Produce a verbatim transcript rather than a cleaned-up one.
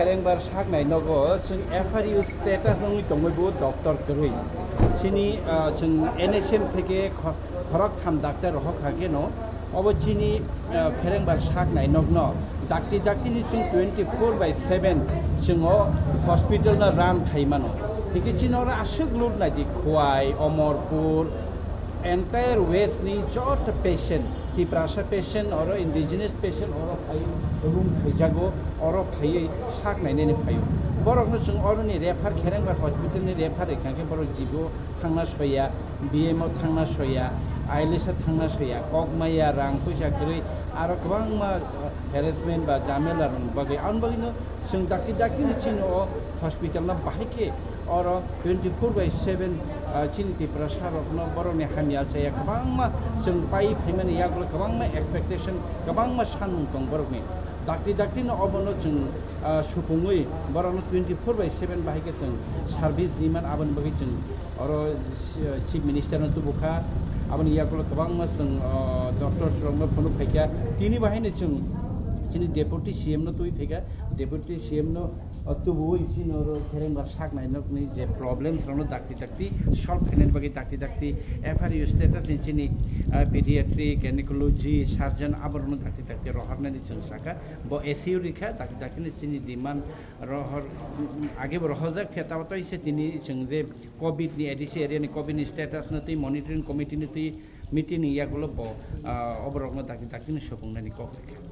Kerengbar saknai nogo chwng F R U status wngwi tongwi bo doctor kwrwi. Chini, ah, chwng N H M theke kho-, khorok tham doctor rohok hakhe no, obo chini, ah, Kerengbar saknai nokno dakti dakti ni chwng twenty four by seven chwng o hospital no run khai mano. Hikhe chini oro aswk load nai di Khowai, Omorpur, entire West ni joto patient, Tiprasa patient, oro indigenous patient, oro phai room khaijago, oro phaiwi sak nainani phaio. Borokno chwng oroni refer Kerengbar hospital ni refer rikha khe borok jibo thangna soya, B M O thangna soya, I L S o thangna soya, kok maya, rang puisa kwrwi, aro kwbangma, uh, harassment ba jamela rokni bagwi. Aboni bagwino chwng dakti dakti ni chini o hospital no bahai khe oro twenty four by seven, ah, chini Tiprasa rokno borokni hamya chaya kwbangma chwng pai phaimani yagulo kwbangma expectation, kwbangma sanmung tong borokni. Dakti dakti no obono chwng, ah, supungwi borokno twenty four by seven bahai khe chwng service riman, aboni bagwi chwng oro, ah, Chief Minister no tubukha. Aboni yagulo kwbangma chwng, ah, doctors rokno phunuk phaikha. Tini bahaino chwng chini Deputy C M no tubui phaikha. Deputy C M no o tubuwi chini oro Kerengbar saknai nokni je problems rokno dakti dakti solve khainani bagwi dakti dakti F R U status ni chini, ah, pediatric, gynecology, surgeon aborokno dakti dakti rohornani chwng sakha. Bo A C U rikha, dakti dakti ni chini demand rohor, agebo rohorjak khe, tabuk tei se tini chwng je covid ni A D C area ni covid ni status no tei monitoring committee ni tei meeting ni yagulo bo, ah, oborokno dakti dakti ni supungnani kok rikha.